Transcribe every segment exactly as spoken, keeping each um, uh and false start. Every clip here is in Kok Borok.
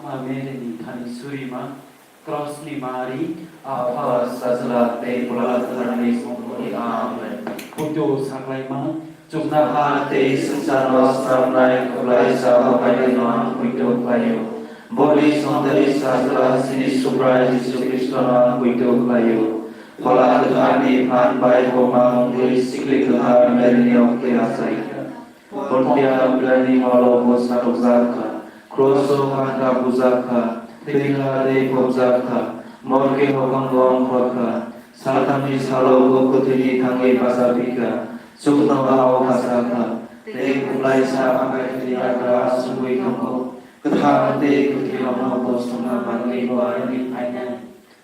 Mamerini thani surima, Krosni mari, Apha, Sajla tei Phola Kwtharni songmani. Amen. Puitu saklaima, chukna ha tei swngcharno swnamnai Kwplaisa Babaino ang puitu khlaio. Boni songtari Sajla chini Subrai Jisu Khristono ang puitu khlaio. Phola Kwtharni phan bai buma wngwi sikli kwthar Maryni okti achaikha. Pontia Pilatni molo bo satukjak kha, kroso kanta bujak kha, thwikha tei phobjak kha, morke hokango ongkhor kha, salthamni salo bo kwthwini thangwi bacha phikha, chuknoha o kasa kha, tei kwplaisa akai thwini yagra asugwi tongo, kwthang tei kwthwirokno bo songna bagwi bo aroni phainai.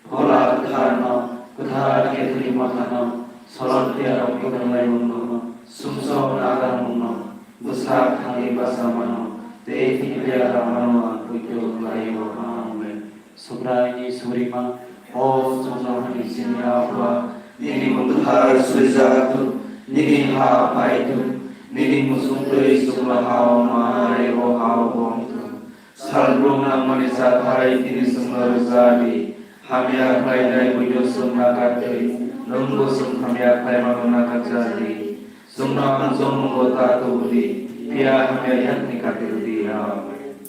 Phola Kwtharno, Kwthar Catholic Mothano, Solomon Piarok kwrwnglaimungno, sumsok nagarmungno, bwsak thangwi bachamano, tei thikliya ramano ang poito khlaio. Amen. Subraini surima, o chwngno hani chini Apha, nini mung kwthar suijak thung, nini ha phai thung, nini muchung twi chuknoha-o ma hai o ha-o bo wng thung. Salbrum nangmani chathai tini chwngno rwja di. Hamya khlainai buino chwng nakar twi, nwngbo chwng hamya khlaimano nakarja di. Chwngno ang jommungo ta tubu di, phiya hamya yakni kati rw di. Amen.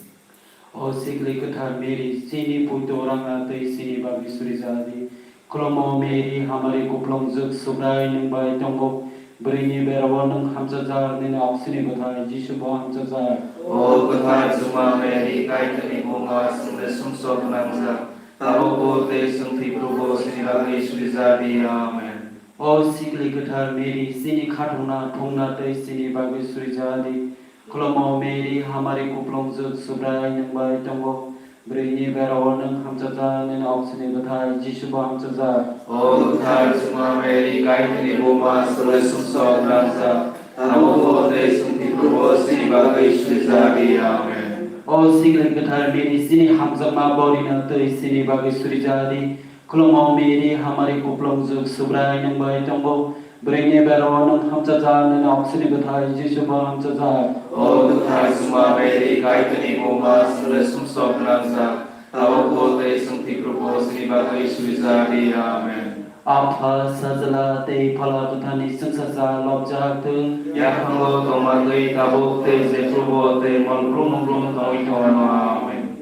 O sikli kwthar Mary, chini poito rangna twi chini bagwi suri ja di. Khulumao Mary, hamari kuplungjwk, Subrai nwng bai tongo. Bwrwini berao nwng hamchajak, nini oksini bwthai Jisu bo hamchajak. O kwthar chwngma Mary, Kaitorni buma, chwngno sumsok gwnangjak, tabukbo tei chwng thwiphrubo chini bagwi suri ja di. Amen. O sikli kwthar Mary, chini khatungna, thungna tei chini bagwi suri ja di. Khulumao Mary, hamari kuplungjwk, Subrai nwng bai tongo. Bwrwini berao nwng hamchajak, nini oksini bwthai Jisu bo hamchajak. O kwthar chwngma Mary, Kaitorni buma, chwngno sumsok gwnangjak, tabukbo tei chwng thwiphrubo chini bagwi suri ja di. Amen. O sikli kwthar Mary, chini hamjakma borina twi chini bagwi suri ja di. Khulumao Mary, hamari kuplungjwk, Subrai nwng bai tongo. Bwrwini berao nwng hamchajak, nini oksini bwthai Jisu bo hamchajak. O kwthar chwngma Mary, Kaitorni buma, chwngno sumsok gwnangjak, tabukbo tei chwng thwiphrubo chini bagwi suri ja di. Amen. Apha, Sajla tei Phola Kwtharni chwngsacha lobjak thung. Yaphango tongma twi tabuk tei jephrubo tei monbrum monbrum tongwi tongwano. Amen.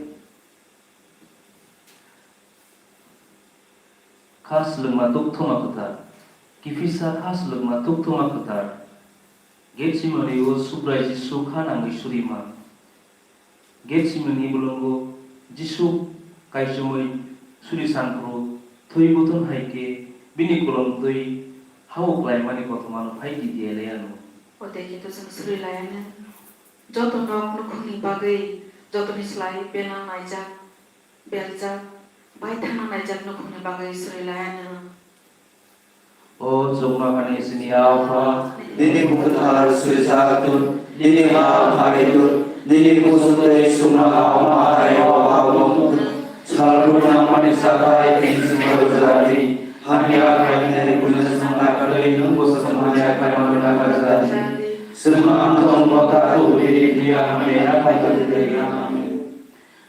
Kha Slwngma Tukthoma Kwthar. Kiphilsa Kha Slwngma Tukthoma Kwthar. Getsemani o Subrai Jisu kha nangwi surima. Getsemani bolongo Jisu kaichomwi suri sanphuru thwi buthun hai khe bini kolom twi ha-o klaimani kothomano phai kidiya le ano. O tei khe to chwng suri lai anw. Joto nok nukhungni bagwi jotoni slai bela naijak. Beljak, bai thangna naijak nukhungni bagwi suri lai anw. O chuknohani chini Apha, nini bumung kwthar suijak thung, nini ha phai thung, nini muchung twi chuknoha-o ma hai o ha-o wng thung. Salbrum nangmani chathai tini chwngno rwja di. Hamya khlainai buino chwng nakar twi nwngbo chwng hamya khlaimano nakarja di. Chwng ang tongmo ta tubu di, phiya hamya khlai di. Amen.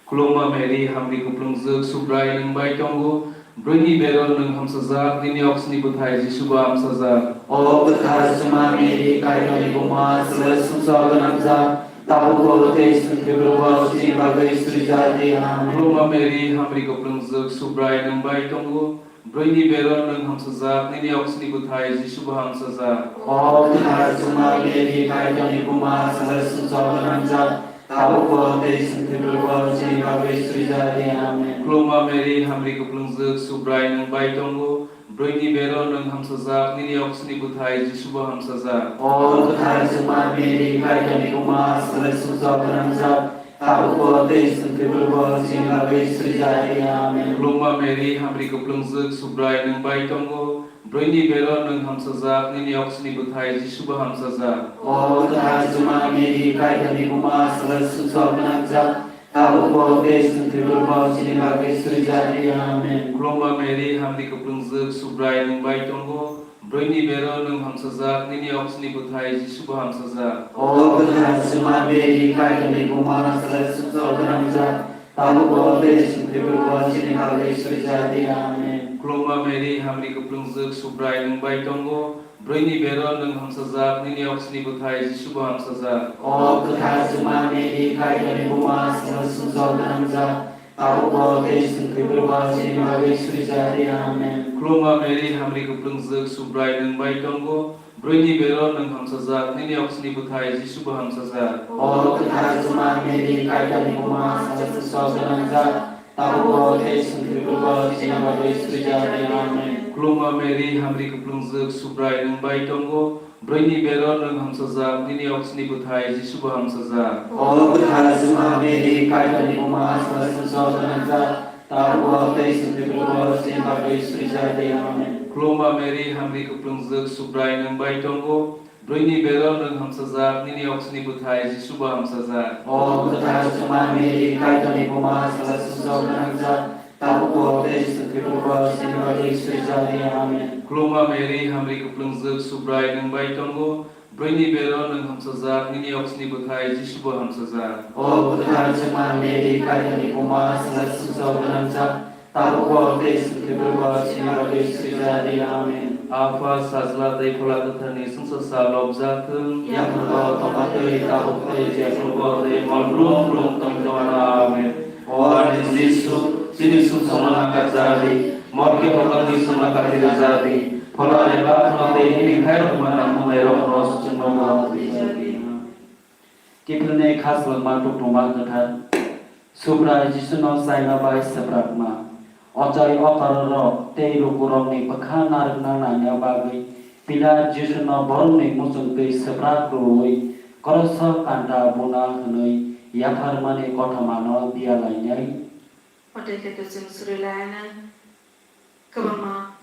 Khulumma Mary, hamri kuplungjwk, Subrai nwng bai tongo. Bwrwini beror nwng hamsajak, nini oksini bwthai Jisu bo hamsajak. O kwthar chwngma Mary, Kaitorni buma, swlai sumsok gwnangjak, tabukbo tei chwng thwiphrubo chini bagwi surijak di. Amen. Khulumma Mary, hamri kuplungjwk, Subrai nwng bai tongo. Bwrwini beror nwng hamsajak, nini oksini bwthai Jisu bo hamsajak. O kwthar chwngma Mary, Kaitorni buma, swlai sumsok gwnangjak, tabukbo tei chwng thwiphrubo chini bagwi surijak di. Amen. Khulumma Mary, hamri kuplungjwk, Subrai nwng bai tongo. Bwrwini beror nwng hamsajak, nini oksini bwthai Jisu bo hamsajak. O kwthar chwngma Mary, Kaitorni buma, swlai sumsok gwnangjak, tabukbo tei chwng thwiphrubo chini bagwi surijak di. Amen. Khulumma Mary, hamri kuplungjwk, Subrai nwng bai tongo. Bwrwini beror nwng hamsajak, nini oksini bwthai Jisu bo hamsajak. O kwthar chwngma Mary, Kaitorni buma, swlai sumsok gwnangjak, tabukbo tei chwng thwiphrubo chini bagwi surijak di. Amen. Khulumma Mary, hamri kuplungjwk, Subrai nwng bai tongo. Bwrwini beror nwng hamsajak, nini oksini bwthai Jisu bo hamsajak. O kwthar chwngma Mary, Kaitorni buma, swlai sumsok gwnangjak, Tabukbo tei chwng thwibrukbo chini bagwi surijak di. Amen. Khulumma Mary, hamri kwplwngjwk, Subrai nwng bai tongo, bwrwini bero nwng hamsajak, nini oksini bwthai Jisubo hamsajak. O kwthar chwngma Mary, Kaitorni buma, chwngno sumsok gwnangjak, tabukbo tei chwng thwibrukbo chini bagwi surijak di. Amen. Khulumma Mary, hamri kwplwngjwk, Subrai nwng bai tongo, bwrwini bero nwng hamsajak, nini oksini bwthai Jisubo hamsajak. O kwthar chwngma Mary, Kaitorni buma, chwngno sumsok gwnangjak, tabukbo tei chwng thwibrukbo chini bagwi surijak di. Amen. Khulumma Mary, hamri kwplwngjwk, Subrai nwng bai tongo, bwrwini bero nwng hamsajak, nini oksini bwthai Jisubo hamsajak. O kwthar chwngma Mary, Kaitorni buma, chwngno sumsok gwnangjak, tabukbo tei chwng thwibrukbo chini bagwi surijak di. Amen. Khulumma Mary, hamri kwplwngjwk, Subrai nwng bai tongo, bwrwini bero nwng hamsajak, nini oksini bwthai Jisubo hamsajak. O kwthar chwngma Mary, Kaitorni buma, chwngno sumsok gwnangjak, tabukbo tei chwng thwibrukbo chini bagwi surijak di. Amen. Khulumma Mary, hamri kwplwngjwk, Subrai nwng bai tongo, bwrwini bero nwng hamsajak, nini oksini bwthai Jisubo hamsajak. O kwthar chwngma Mary, Kaitorni buma, chwngno sumsok gwnangjak, tabukbo tei chwng thwibrukbo chini bagwi surijak di. Amen. Apha, Sajla tei Phola Kwtharni chwngsacha lobjak thung. Yaphargo tongma twi tabuk tei jephrubo tei mol brum brum tongwi tongna. Amen. O ani Jisu, chini sumsokno nakarjak di, mol khe hokrokni sumno kathi rwjak di, phola eba phano tei nini khairokma nangmung nairokno chwngno kaham twijak di. Kiphilni kha swlwngma tongthokma kwthar. Subrai Jisuno chaina bai swprakma. Ochai okororok tei lukurokni bwkha narwkna naina bagwi Pilat Jisuno borokni muchungtwi swprak rwui kroso kanta buna hwnwi yapharmani kothomano biya lainai. Watwi khe kwchwng suri lainai. Kwbangma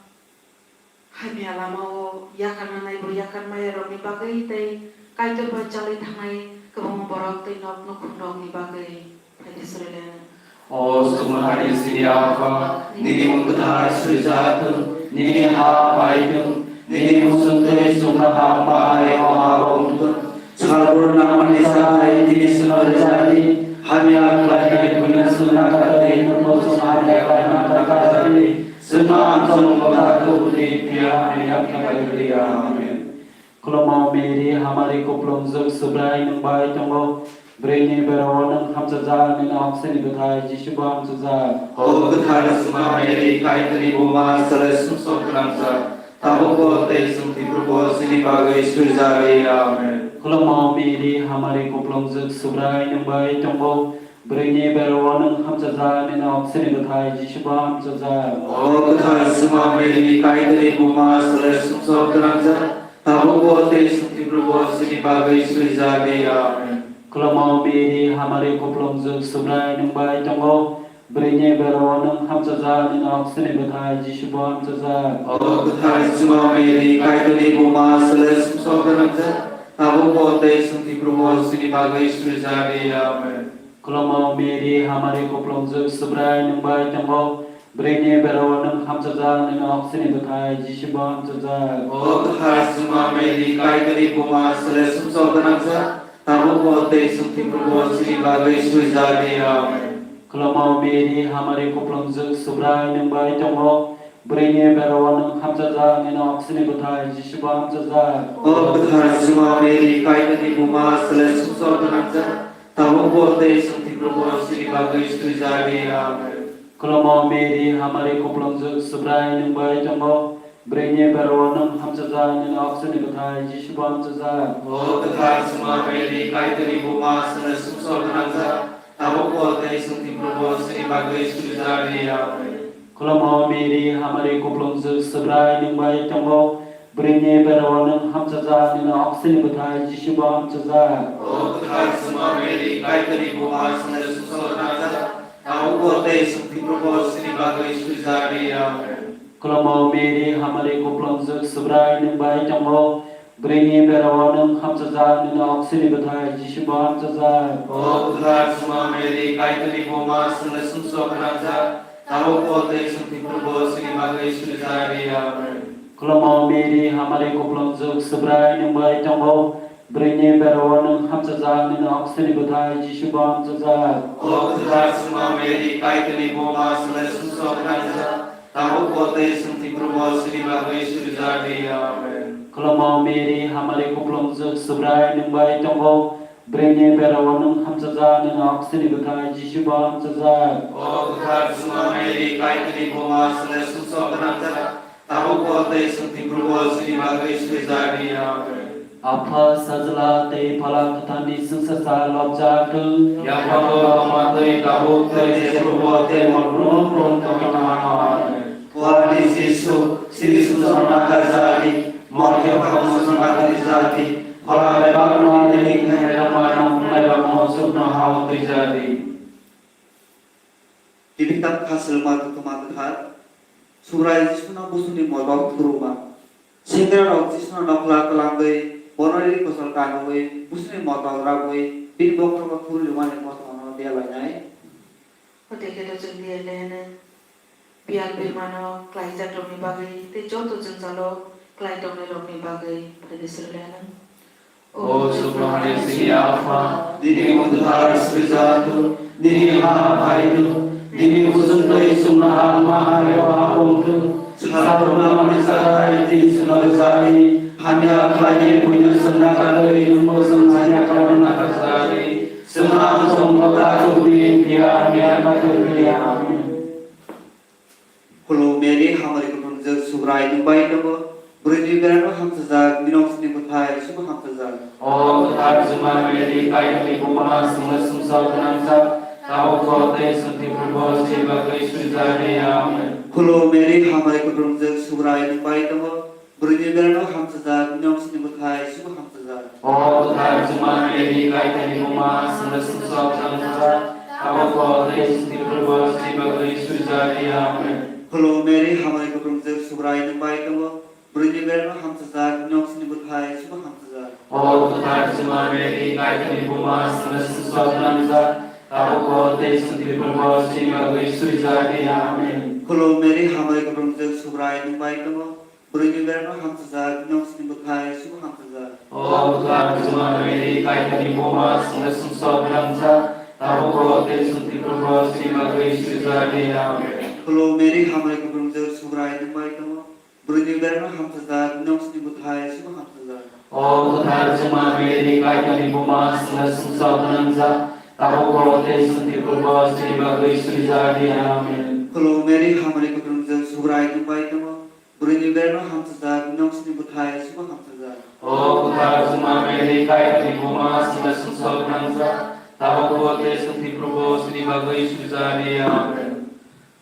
hamya lama-o yakarna naibo yakarmayarokni bagwi tei Kaitor bai chalwi thangnai kwbangma borok tei nok nukhungrokni bagwi. Phaikhe suri lainai. O swngmung hani chini Apha, nini mung kwthar surijak thung, nini ha phai thung, nini muchungtwi chwngno hambai o ha-o wng thung. Swkang buru nangmani chai tini chwngno rwjak di, hamya khlainai buino chwngno nakardi, buino chwngno hamya khlaina nakarjak di. Chwngno amchomung bo ta tubu di, phiya hamya khlainai rw di. Amen. Khulumma Mary, hamari kuplungjwk, Subrai nwng bai tongo. Bwrwini bero-o nwng hamchajak, nini oksini bwthai Jisubo hamchajak. O kwthar chwngma Mary, Kaitorni buma, chwrai sumsok gwnangjak, tabukbo tei chwng thwiphrubo chini bagwi surijak di. Amen. Khulumma Mary, hamari kuplungjwk, Subrai nwng bai tongo. Bwrwini bero-o nwng hamchajak, nini oksini bwthai Jisubo hamchajak. O kwthar chwngma Mary, Kaitorni buma, chwrai sumsok gwnangjak, tabukbo tei chwng thwiphrubo chini bagwi surijak di. Amen. Khulumma Mary, hamari kuplungjwk, Subrai nwng bai tongo. Bwrwini bero-o nwng hamchajak, nini oksini bwthai Jisubo hamchajak. O kwthar chwngma Mary, Kaitorni buma, chwrai sumsok gwnangjak, tabukbo tei chwng thwiphrubo chini bagwi surijak di. Amen. Khulumma Mary, hamari kuplungjwk, Subrai nwng bai tongo. Bwrwini bero-o nwng hamchajak, nini oksini bwthai Jisubo hamchajak. O kwthar chwngma Mary, Kaitorni buma, chwrai sumsok gwnangjak, tabukbo tei chwng thwiphrubo chini bagwi surijak di. Amen. Khulumma Mary, hamari kuplungjwk, Subrai nwng bai tongo. Bwrwini bero-o nwng hamchajak, nini oksini bwthai Jisubo hamchajak. O kwthar chwngma Mary, Kaitorni buma, chwrai sumsok gwnangjak, tabukbo tei chwng thwiphrubo chini bagwi surijak di. Amen. Khulumma Mary, hamari kuplungjwk, Subrai nwng bai tongo. Bwrwini bero-o nwng hamchajak, nini oksini bwthai Jisubo hamchajak. O kwthar chwngma Mary, Kaitorni buma, chwrai sumsok gwnangjak, tabukbo tei chwng thwiphrubo chini bagwi surijak di. Amen. Khulumma Mary, hamari kuplungjwk, Subrai nwng bai tongo. Bwrwini bero-o nwng hamchajak, nini oksini bwthai Jisubo hamchajak. O kwthar chwngma Mary, Kaitorni buma, chwrai sumsok gwnangjak, tabukbo tei chwng thwiphrubo chini bagwi surijak di. Amen. Khulumma Mary, hamari kuplungjwk, Subrai nwng bai tongo. Bwrwini bero-o nwng hamchajak, nini oksini bwthai Jisubo hamchajak. O kwthar chwngma Mary, Kaitorni buma, chwrai sumsok gwnangjak, tabukbo tei chwng thwiphrubo chini bagwi surijak di. Amen. Khulumma Mary, hamari kuplungjwk, Subrai nwng bai tongo. Bwrwini berao nwng hamchajak, nini oksini bwthai Jisu bo hamchajak. O kwthar Chwngma Mary, Kaitorni buma, chwngno sumsok nangjak, tabuk bo tei chwng thwiphurubo chini bagwi surijakdi. Amen. Khulumo Mary, hamari kuplungjwk, Subrai nwng bai tongo. Bwrwini berao nwng hamchajak, nini oksini bwthai Jisu bo hamchajak. O kwthar Chwngma Mary, Kaitorni buma, chwngno sumsok nangjak, tabuk bo tei chwng thwiphurubo chini bagwi surijakdi. Amen. Apha, Sajla tei Phola Kwtharni chwngsacha lobjak thung. Yaphalo tongma twi tabuk tei jephrubo tei mol brum brum tongwi tongmano. Amen. O ani Jisu, sini sumsokna kajadi, mol khe khamsokna kajadi, phola bebakno ani khe khe tongma nang khlai bangno chukno hao twijadi. Tini tak kha selma tongma kwthar. Subrai Jisuno busuni motok thuruma. Sengrarok Jisuno nokla twlangwi bono riri kosol kanwi busuni motok rabwi bini bokhorogo thur limani kothomano delainai. Hwnkhe khe to chwng diya lene biyal birmano klaijakrokni bagwi tei joto jwngjalo klai tongnairokni bagwi phaidi srwleno. O Chuknohani chini Apha, nini mung kwthar swijak thung, nini ha phai thung, nini muchung twi chuknoha wngma ha-o ha wng thung. Satrokno manwi chajai tei chwngno rwjai, hamya khlaini buino chwngna karwi nwngbo chwng hamya khlaina nakarjai. Chwngno ang chwngno ta chukdi, phiya hamya nakardi. Amen. Khulumo Mary, hamari kuplungjak, Subrai nwng bai tongo. Bwrwini berano hamchajak, nini oksini bwthai Jisubo hamchajak. O kwthar Chwngma Mary, Kaitorni buma, chwngno sumsok gwnangjak, tabukbo tei chwng thwiphurubo chini bagwi surijakdi. Amen. Khulumo Mary, hamari kuplungjak, Subrai nwng bai tongo. Bwrwini berano hamchajak, nini oksini bwthai Jisubo hamchajak. O kwthar Chwngma Mary, Kaitorni buma, chwngno sumsok gwnangjak, tabukbo tei chwng thwiphurubo chini bagwi surijakdi. Amen. Khulumo Mary, hamari kuplungjak, Subrai nwng bai tongo. Bwrwini berano hamchajak, nini oksini bwthai Jisubo hamchajak. O kwthar Chwngma Mary, Kaitorni buma, chwngno sumsok gwnangjak, tabukbo tei chwng thwiphurubo chini bagwi surijakdi. Amen. Khulumo Mary, hamari kuplungjak, Subrai nwng bai tongo. Bwrwini berano hamchajak, nini oksini bwthai Jisubo hamchajak. O kwthar Chwngma Mary, Kaitorni buma, chwngno sumsok gwnangjak, tabukbo tei chwng thwiphurubo chini bagwi surijakdi. Amen. Khulumo Mary, hamari kuplungjak, Subrai nwng bai tongo. Bwrwini berano hamchajak, nini oksini bwthai Jisubo hamchajak. O kwthar Chwngma Mary, Kaitorni buma, chwngno sumsok gwnangjak, tabukbo tei chwng thwiphurubo chini bagwi surijakdi. Amen. Khulumo Mary, hamari kuplungjak, Subrai nwng bai tongo. Bwrwini berano hamchajak, nini oksini bwthai Jisubo hamchajak. O kwthar Chwngma Mary, Kaitorni buma, chwngno sumsok gwnangjak, tabukbo tei chwng thwiphurubo chini bagwi surijakdi. Amen.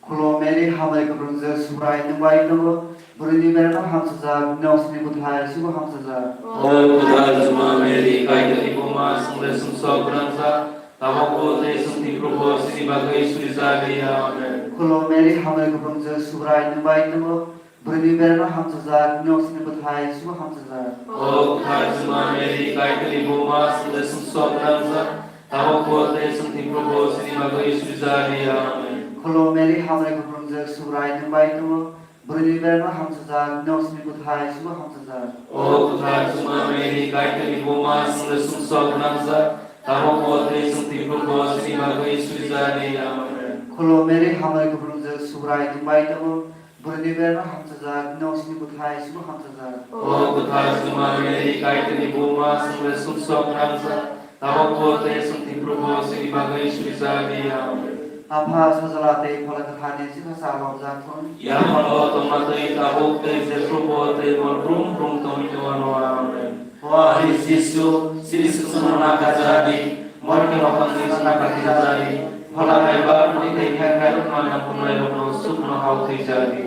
Khulumo Mary, hamari kuplungjak, Subrai nwng bai tongo. Bwrwini berano hamchajak, nini oksini bwthai Jisubo hamchajak. O kwthar Chwngma Mary, Kaitorni buma, chwngno sumsok gwnangjak, tabukbo tei chwng thwiphurubo chini bagwi surijakdi. Amen. Khulumo Mary, hamari kuplungjak, Subrai nwng bai tongo. Bwrwini berano hamchajak, nini oksini bwthai Jisubo hamchajak. O kwthar Chwngma Mary, Kaitorni buma, chwngno sumsok gwnangjak, tabukbo tei chwng thwiphurubo chini bagwi surijakdi. Amen. Khulumo Mary, hamari kuplungjak, Subrai nwng bai tongo. Bwrwini berano hamchajak, nini oksini bwthai Jisubo hamchajak. O kwthar Chwngma Mary, Kaitorni buma, chwngno sumsok gwnangjak, tabukbo tei chwng thwiphurubo chini bagwi surijakdi. Amen. Khulumo Mary, hamari kuplungjak, Subrai nwng bai tongo. Bwrwini berano hamchajak, nini oksini bwthai Jisubo hamchajak. O kwthar Chwngma Mary, Kaitorni buma, chwngno sumsok gwnangjak, tabukbo tei chwng thwiphurubo chini bagwi surijakdi. Amen. Apha, Sajla tei Phola Kwtharni chwngsacha lobjak thung. Yaphalo tongma twi tabuk tei jephrubo tei mol brum brum tongwi tongmano. Amen. O ani Jisu, sini sumsokno nakarjadi, morke rokni songna katirjadi, phola bai barni tei khairokma nangkuknairokno sukno hao thwijadi.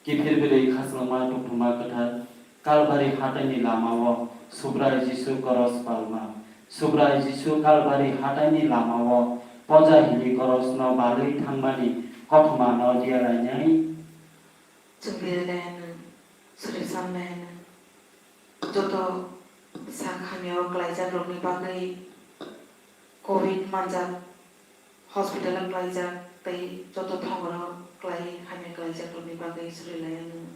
Kiphilbirwi khaswlwngma tongthoma kwthar, Kalbari hataini lamao Subrai Jisu koros palma. Subrai Jisu Kalbari hataini lamao poja hini korosno balwi thangmani kothomano dialainai. Chwng dialainai, suri samlainai. Joto sak hamyao klaijakrokni bagwi covid manjak, hospital-o klaijak tei joto thongoro klai hamya klaijakrokni bagwi surilainai.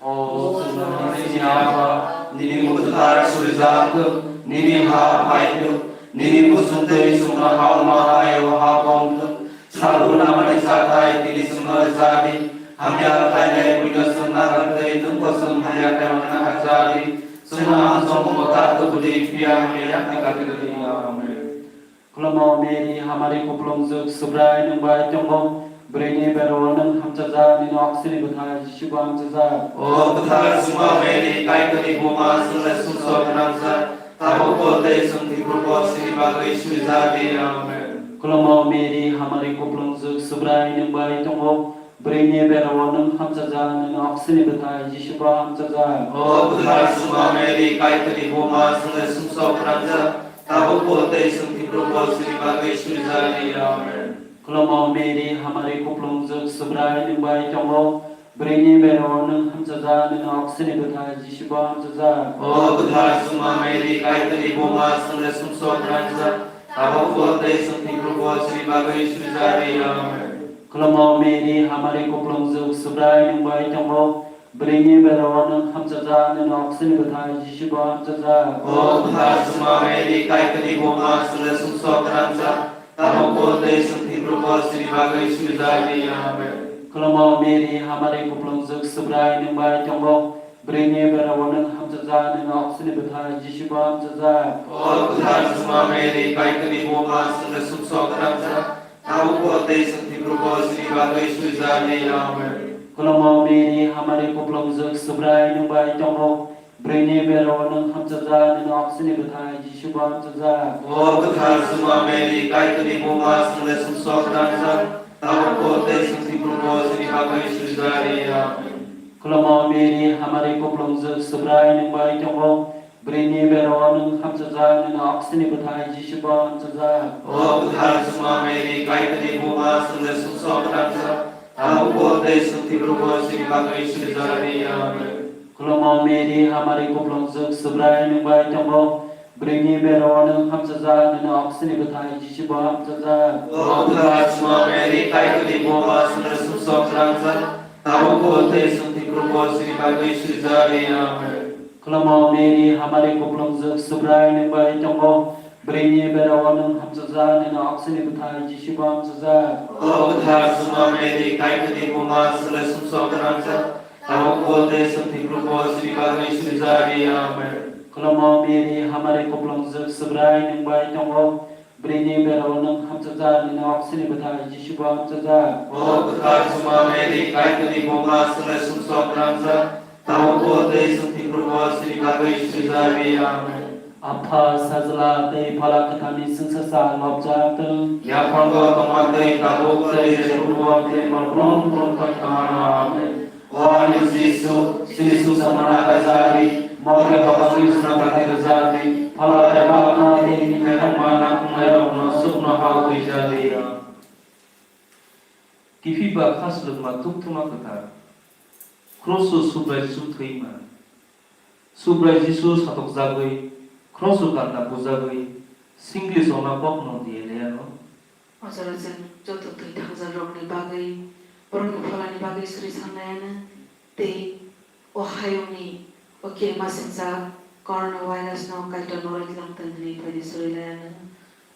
O chwngno hwnwi chini Apha, nini mung kwthar surijak thung, nini ha phai thung, nini muchung twi chwngno ha wngma hai o ha bo wng thung. Salbrum nangmani chathai tini chwngno rwja di, hamya khlainai buino chwng nahartwi nwng bo chwng hamya khlaimano naharja di. Chwngno ang chongmungno ta tubu di, phiya hamya yakni kati rw di. Amen. Khulumo Mary, hamari kuplungjwk, Subrai nwng bai tongo. Bwrwini bera-o nwng hamchajak, nini oksini bwthai Jisu bo hamchajak. O kwthar chwngma Mary, Kaitorni buma, chwngno sumsok gwnangjak, tabukbo tei chwng thwiphurubo chini bagwi surijak di. Amen. Khulumo Mary, hamari kuplungjwk, Subrai nwng bai tongo. Bwrwini bera-o nwng hamchajak, nini oksini bwthai Jisu bo hamchajak. O kwthar chwngma Mary, Kaitorni buma, chwngno sumsok gwnangjak, tabukbo tei chwng thwiphurubo chini bagwi surijak di. Amen. Khulumo Mary, hamari kuplungjwk, Subrai nwng bai tongo. Bwrwini bera-o nwng hamchajak, nini oksini bwthai Jisu bo hamchajak. O kwthar chwngma Mary, Kaitorni buma, chwngno sumsok gwnangjak, tabukbo tei chwng thwiphurubo chini bagwi surijak di. Amen. Khulumo Mary, hamari kuplungjwk, Subrai nwng bai tongo. Bwrwini bera-o nwng hamchajak, nini oksini bwthai Jisu bo hamchajak. O kwthar chwngma Mary, Kaitorni buma, chwngno sumsok gwnangjak, tabukbo tei chwng thwiphurubo chini bagwi surijak di. Amen. Khulumo Mary, hamari kuplungjwk, Subrai nwng bai tongo. Bwrwini bera-o nwng hamchajak, nini oksini bwthai Jisu bo hamchajak. O kwthar chwngma Mary, Kaitorni buma, chwngno sumsok gwnangjak, tabukbo tei chwng thwiphurubo chini bagwi surijak di. Amen. Khulumo Mary, hamari kuplungjwk, Subrai nwng bai tongo. Bwrwini bera-o nwng hamchajak, nini oksini bwthai Jisu bo hamchajak. O kwthar chwngma Mary, Kaitorni buma, chwngno sumsok gwnangjak, tabukbo tei chwng thwiphurubo chini bagwi surijak di. Amen. Khulumo Mary, hamari kuplungjwk, Subrai nwng bai tongo. Bwrwini bera-o nwng hamchajak, nini oksini bwthai Jisu bo hamchajak. O kwthar chwngma Mary, Kaitorni buma, chwngno sumsok gwnangjak, tabukbo tei chwng thwiphurubo chini bagwi surijak di. Amen. Khulumo Mary, hamari kuplungjwk, Subrai nwng bai tongo. Bwrwini bera-o nwng hamchajak, nini oksini bwthai Jisu bo hamchajak. O kwthar chwngma Mary, Kaitorni buma, chwngno sumsok gwnangjak, tabukbo tei chwng thwiphurubo chini bagwi surijak di. Amen. Khulumo Mary, hamari kuplungjwk, Subrai nwng bai tongo. Bwrwini bera-o nwng hamchajak, nini oksini bwthai Jisu bo hamchajak. O kwthar chwngma Mary, Kaitorni buma, chwngno sumsok gwnangjak, tabukbo tei chwng thwiphurubo chini bagwi surijak di. Amen. Khulumo Mary, hamari kuplungjwk, Subrai nwng bai tongo. Bwrwini bera-o nwng hamchajak, nini oksini bwthai Jisu bo hamchajak. O kwthar chwngma Mary, Kaitorni buma, chwngno sumsok gwnangjak, tabukbo tei chwng thwiphurubo chini bagwi surijak di. Amen. Apha, Sajla tei Phola Kwtharni chwngsacha lobjak thung. Yaphango tongma tei tabuk tei jephuru tei mol brum brum thang tongmano. Amen. O ani Jisu, chini sumsokmano nakarjak di, mokhe hokasni suna kati rwjak di, phala bebakno tei nini khairokma nangkuknairokno sukno hao twijak di. Kiphilba kha swlwkma tukthuma kwthar. Kroso Subrai Jisu thwima. Subrai Jisu satokjagwi, kroso ganda bujagwi, singli chongma kokno diya liyano. O jora chwng joto twi thangjak rokni bagwi, borokni pholani bagwi suri sanlaiano, tei o hayungni o kirima singjak coronavirus no Kaitor norwi tlang thung hwnwi phaidi suri laiano.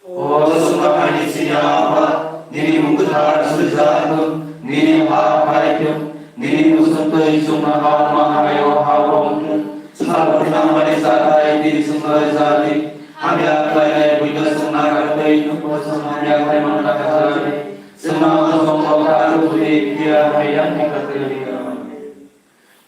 O chwngno hani chini Apha, nini mung kwthar surijak thung, nini ha phai thung, nini muchung twi chwngno ha wngma hai o ha bo wng thung. Salbrum nangmani chathai tini chwngno rwja di. Hamya khlainai buino chwng nahartwi nwng bo chwng hamya khlaimano naharja di. Chwngno ang chongmungno ta tubu di, phiya hamya yakni kati rw di.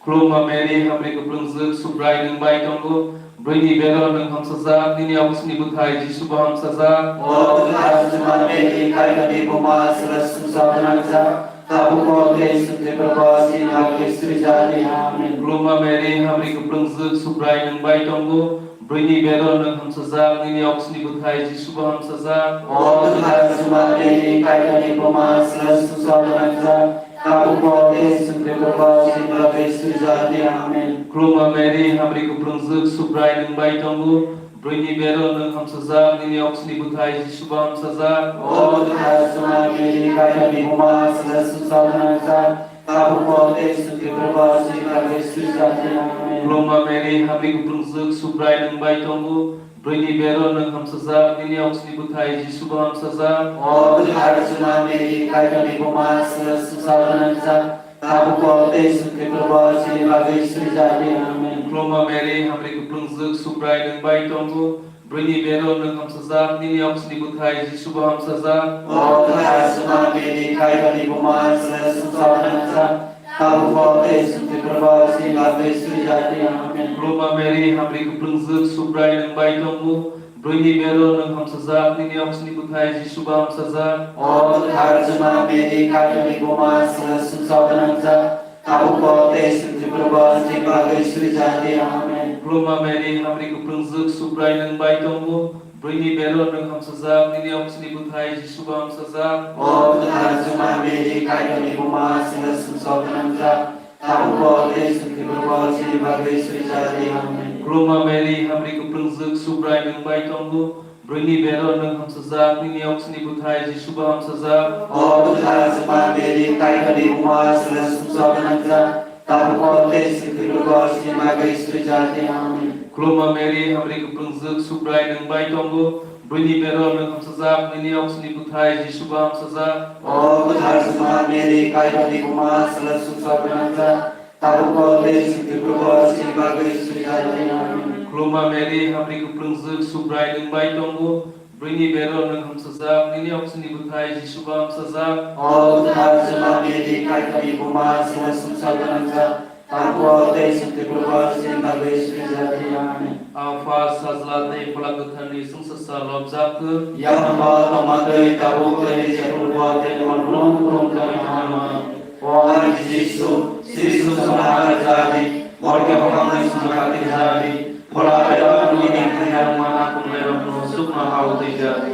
Khulumma Mary, hamri kwplwngjwk, Subrai nwng bai tongo. Bwrwini bera-o nwng hamsajak, nini oksini bwthai Jisu bo hamsajak. O kwthar Juma Mary, Kaitorni buma, chwla sumsok gwnangjak, tabukbo tei chwng thwiprabo chini bagwi suri ja di. Amen. Khulumma Mary, hamri kwplwngjwk, Subrai nwng bai tongo. Bwrwini bera-o nwng hamsajak, nini oksini bwthai Jisu bo hamsajak. O kwthar Juma Mary, Kaitorni buma, chwla sumsok gwnangjak, tabukbo tei chwng thwiprabo chini bagwi suri ja di. Amen. Khulumma Mary, hamri kwplwngjwk, Subrai nwng bai tongo. Bwrwini bera-o nwng hamsajak, nini oksini bwthai Jisu bo hamsajak. O kwthar Juma Mary, Kaitorni buma, chwla sumsok gwnangjak, Tabukbo tei swkang Tripurbo chini bagwi swijak di. Amen. Khulumma Mary, hamri kwplwngjwk, Subrai nwng bai tongo, bwrwini bero nwng hamsajak, nini oksni bwthai Jisubo hamsajak. O kwthar Juma Mary, Kaitorni buma, swngchar gwnangjak, tabukbo tei swkang Tripurbo chini bagwi swijak di. Amen. Khulumma Mary, hamri kwplwngjwk, Subrai nwng bai tongo, bwrwini bero nwng hamsajak, nini oksni bwthai Jisubo hamsajak. O kwthar Juma Mary, Kaitorni buma, swngchar gwnangjak, tabukbo tei swkang Tripurbo chini bagwi swijak di. Amen. Khulumma Mary, hamri kwplwngjwk, Subrai nwng bai tongo, bwrwini bero nwng hamsajak, nini oksni bwthai Jisubo hamsajak. O kwthar Juma Mary, Kaitorni buma, swngchar gwnangjak, tabukbo tei swkang Tripurbo chini bagwi swijak di. Amen. Khulumma Mary, hamri kwplwngjwk, Subrai nwng bai tongo, bwrwini bero nwng hamsajak, nini oksni bwthai Jisubo hamsajak. O kwthar Juma Mary, Kaitorni buma, swngchar gwnangjak, tabukbo tei swkang Tripurbo chini bagwi swijak di. Amen. Khulumma Mary, hamri kwplwngjwk, Subrai nwng bai tongo, bwrwini bero nwng hamsajak, nini oksni bwthai Jisubo hamsajak. O kwthar Juma Mary, Kaitorni buma, swngchar gwnangjak, tabukbo tei swkang Tripurbo chini bagwi swijak di. Amen. Khulumma Mary, hamri kwplwngjwk, Subrai nwng bai tongo, bwrwini bero nwng hamsajak, nini oksni bwthai Jisubo hamsajak. O kwthar Juma Mary, Kaitorni buma, swngchar gwnangjak, tabukbo tei swkang Tripurbo chini bagwi swijak di. Amen. Khulumma Mary, hamri kwplwngjwk, Subrai nwng bai tongo, bwrwini bero nwng hamsajak, nini oksni bwthai Jisubo hamsajak. O kwthar Juma Mary, Kaitorni buma, swngchar gwnangjak, tabukbo tei swkang Tripurbo chini bagwi swijak di. Amen. Apha, Sajla tei Phola Kwtharni chwngsasa lobjak thung. Yaphangno tongma twi tabuk tei jephrubo tei tongmani blong blong tongwi thangnai. O ani Jisu, siri sumsokno nakarjadi, morke bokongni songno katirjadi, phola berok nini thani narwkma nakhungnairokno chukno ha-o twijadi.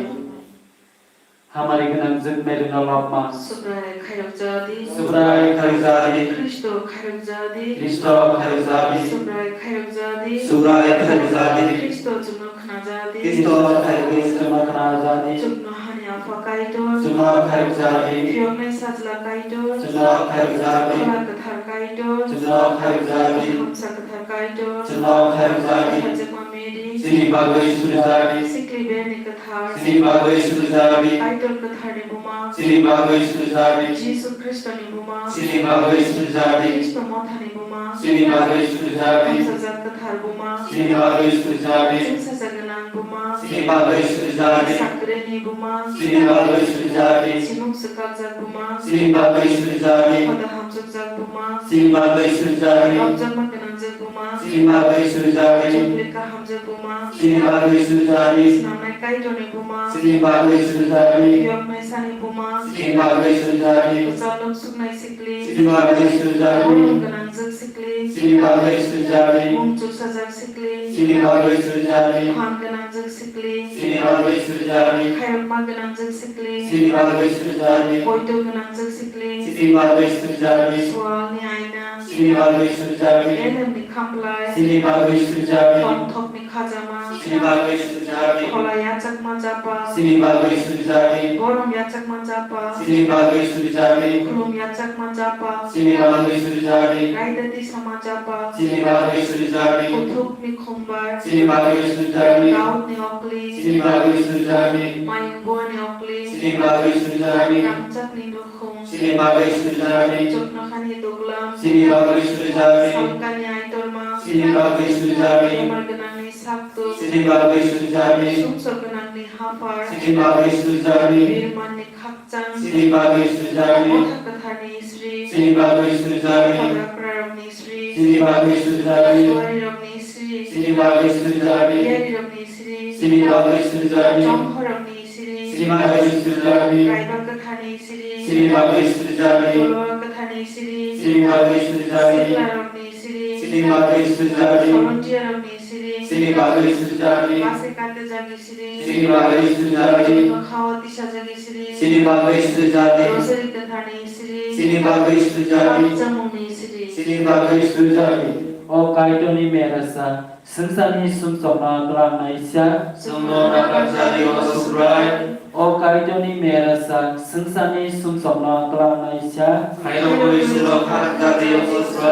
Hamari gwnangjwk Merino lobma. Subrai khairokjadi. Subrai khairokjadi. Khristo khairokjadi. Khristo khairokjadi. Subrai khairokjadi. Subrai khairokjadi. Khristo chwngno khnajadi. Khristo khairokjadi, chwngno khnajadi. Chuknohani Apha Kaitor. Chwngno khairokjadi. Phiyoknai Sajla Kaitor. Chwngno khairokjadi. Phola Kwthar Kaitor. Chwngno khairokjadi. Thamsa Kwthar Kaitor. Chwngno khairokjadi. Khajama Mary. Chini bagwi sujadi. Sikli Berni Kwthar. Chini bagwi sujadi. Kaitor Kwtharni buma. Chini bagwi sujadi. Jisu Khristoni buma. Chini bagwi sujadi. Khristo Mothani buma. Chini bagwi sujadi. Hamsajak Kwthar buma. Chini bagwi sujadi. Chwngsajak gwnang buma. Chini bagwi sujadi. Sakreni buma. Chini bagwi sujadi. Simung swkakjak buma. Chini bagwi sujadi. Hoda hamjakjak buma. Chini bagwi sujadi. Hamjakma gwnangjak buma. Chini bagwi sujadi. Chukli kahamjak buma. Chini bagwi sujadi. Snamnai Kaitorni buma. Chini bagwi sujadi. Phiyoknai sani buma. Chini bagwi sujadi. Kwchalo suknai sikli. Chini bagwi sujadi. Mung gwnangjak sikli. Chini bagwi sujadi. Mung chuksajak sikli. Chini bagwi sujadi. Phan gwnangjak sikli. Chini bagwi sujadi. Khairokma gwnangjak sikli. Chini bagwi sujadi. Poito gwnangjak sikli. Chini bagwi sujadi. Swalni aina. Chini bagwi sujadi. Elemni khamplai. Chini bagwi sujadi. Tongthokni khajama. Chini bagwi sujadi. Phola yachakma chapa. Chini bagwi sujadi. Borom yachakma chapa. Chini bagwi sujadi. Khulum yachakma chapa. Chini bagwi sujadi. Raidati sama chapa. Chini bagwi sujadi. Kuthukni khumbar. Chini bagwi sujadi. Daudni okli. Chini bagwi sujadi. Mayung buani okli. Chini bagwi sujadi. Rangchakni nukhung. Chini bagwi sujadi. Chuknokhani duglam. Chini bagwi sujadi. Salkani aitorma. Chini bagwi sujadi. Bemar gwnangni sakto. Chini bagwi sujadi. Sumsok gwnangni haphar. Chini bagwi sujadi. Birmanni khakchang. Chini bagwi sujadi. Motha kwtharni sri. Chini bagwi sujadi. Hagra kwrarokni sri. Chini bagwi sujadi. Suarirokni sri. Chini bagwi sujadi. Yarirokni sri. Chini bagwi sujadi. Chongkhorokni sri. Chini bagwi sujadi. Kaiba kwtharni sri. Chini bagwi sujadi. Tolowa kwtharni sri. Chini bagwi sujadi. Siklarokni sri. Chini bagwi sujadi. Volunteerrokni sri. Chini bagwi sujadi. Base kate jagni sri. Chini bagwi sujadi. Chukno khao tisa jagni sri. Chini bagwi sujadi. Rosary kwtharni sri. Chini bagwi sujadi. Chamungni sri. Chini bagwi sujadi. O Kaitorni merasa, swngcharni sumsokno twlangnaisa. Chwngno nakarjadi, o Subrai. O Kaitorni merasa swngcharni sumsokno twlangnaisa. Khairogwi swrwk kha jati swswk.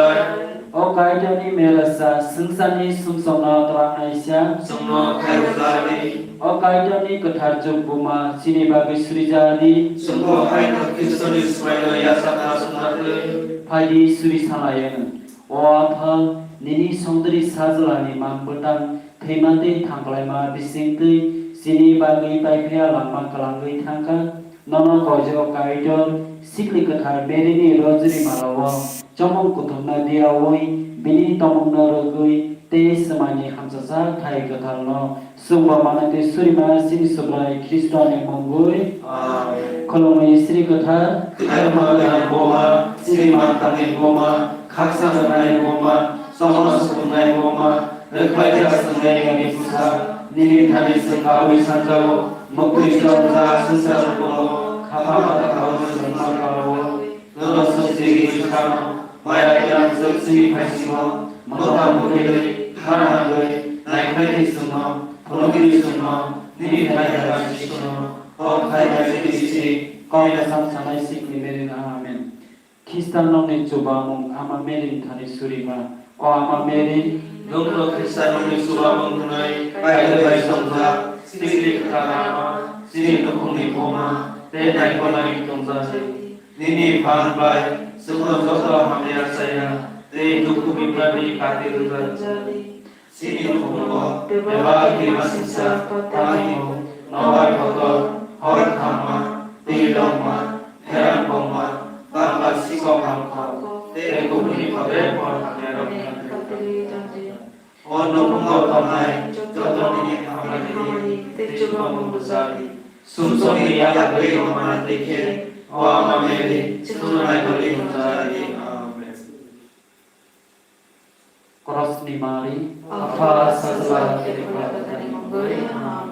O Kaitorni merasa swngcharni sumsokno twlangnaisa. Chwngno khairokjadi. O Kaitorni kwthar jukbuma chini bagwi surijadi. Chwngbo haino Khristoni swmaino yachakna swngnatwi. Phaidi suri salaiyano. O Apha, nini songdri sajlani mang bwtang thwima tei thangklaima bisingtwi chini bagwi paiphiya langma kwlangwi thangkha. Nono koijo Kaitor, sikli kwthar Maryni rojri malao chomong kuthumna diyaui bini tomongno rwgwi tei swmani hamsasa thai kwtharno chwngbo manatwi surima chini Subrai Khristoni mungwi. Amen. Khulumui Sri Kwthar. Khlaima gwnang Buma, chini mantangni Buma, khaksa rwnai Buma, chomo sukunai Buma, rwkhlaijak swngnai nini bwsa, nini thani chwng kabui sanjao, muktwi chongjak swngchar bukulo, khapang khaphang chwng manglao. Nono swngchirigwi bwsano, maya gwnang swk chini phaisingo, mwkhang bwkhwlwi, khar hangwi, naikhlaidi chwngno, phunukdi chwngno, nini thani thani chwngno, kok khainai chini sri, kok bwsang sanai sikni Mary no. Amen. Khristanokni chubamung Ama Mary ni thani surima. O Ama Mary, nwngno Khristanokni chubamung hwnwi Kaitor bai chongjak, sikli kwthar Ama, chini nukhungni Buma, tei naikolnai tongjago. Nini phan bai chwngno joto hamya chaya tei dukhu bipadni kati rwjak. Chini nukhungo bebak twima singsa tangwi tongo, nobar kotor, hor khamma, twi longma, pherang bongma, bangma sikok hamkok, tei kubuni kotor hor hamyarokni. O nukhungo tongnai joto nini hamari tei chubamung rwjak di. Sumsokni yak bai rwmani tei khe, o Ama Mary, chwngno naikolwi hwnjak di. Amen. Krosni mari, Apha, Sajla, tei Phola Kwtharni mungwi. Amen.